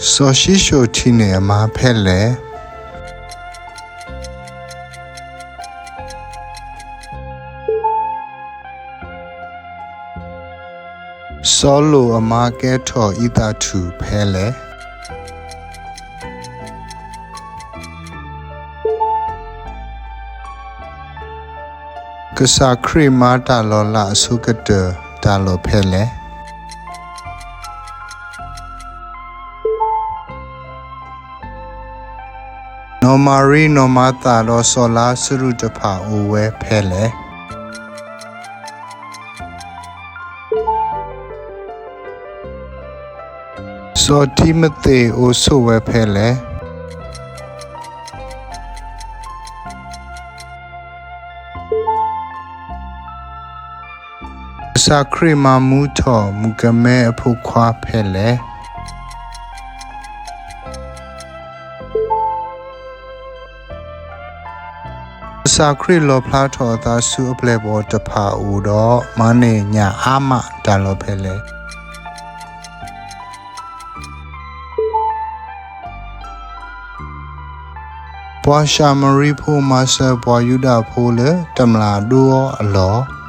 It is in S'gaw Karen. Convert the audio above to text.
စီၤၡံၣ်ၡိၣ်ထံၣ်န့ၢ်အမါဖဲလဲၣ်. စီၤလိာ်အမါကဲထီၣ်အံသၣ်ထူၣ်ဖဲလဲၣ်. ကစၢ်ခရံာ်မၤတၢ်လီၤလးအဆိကတၢၢ်တၢ်လီၢ်ဖဲလဲၣ်. နီၢ်မၤရံ နီၢ်မၤသၤဒီးစီၤလါစရူးတဖၣ်အိၣ်ဝဲဖဲလဲၣ်. စီၤတံၤမသ့းအိၣ်ဆိးဝဲဖဲလဲၣ်. ကစၢ်ခရံာ်မၤမူထီၣ်မုၣ်ကမဲအဖိခွါဖဲလဲၣ်. ကစၢ်ခရံာ်လီၣ်ဖျါထီၣ်အသးဆူအပျဲၢ်အဘီၣ်တဖၣ်အအိၣ်ဒီး မၤန့ၢ်ညၣ်အါမးတၢ်လီၢ်ဖဲလဲၣ်. ပှၤၡၤမရံဖိမၤစၢၤပှၤယူဒၤဖိလၢတမျာ်ဒိအီၤအလီၢ်